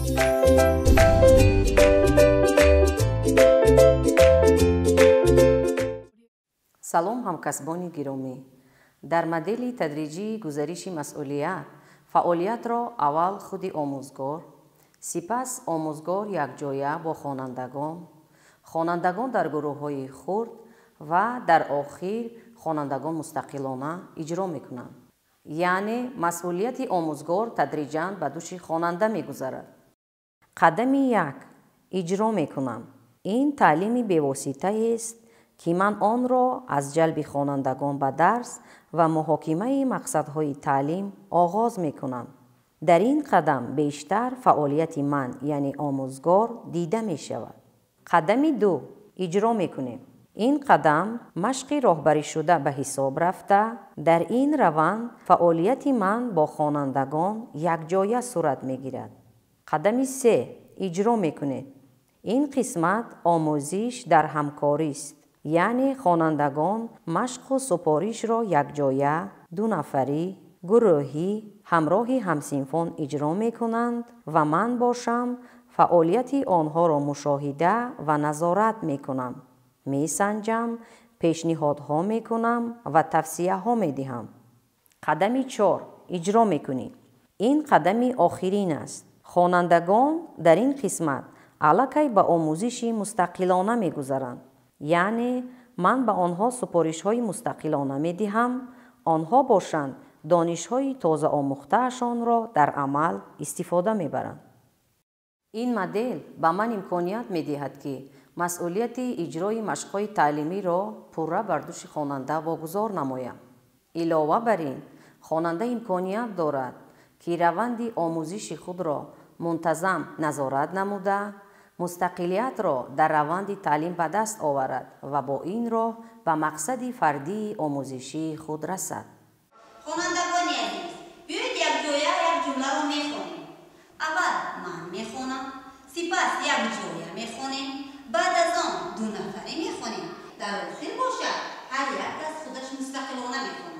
Салом, ҳамкасбони гиромӣ! Дар модели тадриҷии гузариши масъулият фаъолиятро аввал худи омӯзгор, сипас омӯзгор якҷоя бо хонандагон, хонандагон дар гурӯҳҳои хурд ва дар охир хонандагон мустақилона иҷро мекунанд. Яъне масъулияти омӯзгор тадриҷан ба дӯши хонанда мегузарад. Қадами як. Иҷро мекунам. Ин таълими бевоситаест, ки ман онро аз ҷалби хонандагон ба дарс ва муҳокимаи мақсадҳои таълим оғоз мекунам. Дар ин қадам бештар фаъолияти ман, яъне омӯзгор, дида мешавад. Қадами ду. Иҷро мекунем. Ин қадам машқи роҳбаришуда ба ҳисоб рафта, дар ин раванд фаъолияти ман бо хонандагон якҷоя сурат мегирад. Қадами се. Иҷро мекунед. Ин қисмат омӯзиш дар ҳамкорист, яъне хонандагон машқу супоришро якҷоя, дунафарӣ, гурӯҳӣ, ҳамроҳи ҳамсинфон иҷро мекунанд ва ман бошам фаъолияти онҳоро мушоҳида ва назорат мекунам, месанҷам, пешниҳодҳо мекунам ва тавсияҳо медиҳам. Қадами чор. Иҷро мекунӣ. Ин қадами охирин аст. Хонандагон дар ин қисмат аллакай ба омӯзиши мустақилона мегузаранд. Яъне ман ба онҳо супоришҳои мустақилона медиҳам, онҳо бошанд донишҳои тозаомӯхтаашонро дар амал истифода мебаранд. Ин модел ба ман имконият медиҳад, ки масъулияти иҷрои машқҳои таълимиро пурра бар дӯши хонанда вогузор намоям. Илова бар ин, хонанда имконият дорад, ки раванди омӯзиши худро мунтазам назорат намуда, мустақилиятро дар раванди таълим ба даст оварад ва бо ин роҳ ба мақсади фардии омӯзишии худ расад. Хонандагони азиз, биёед якҷоя як ҷумларо мехонем. Аввал ман мехонам, сипас якҷоя мехонем, баъд аз он дунафарӣ мехонем, дар охир бошад ҳар як кас худаш мустақилона мехонад.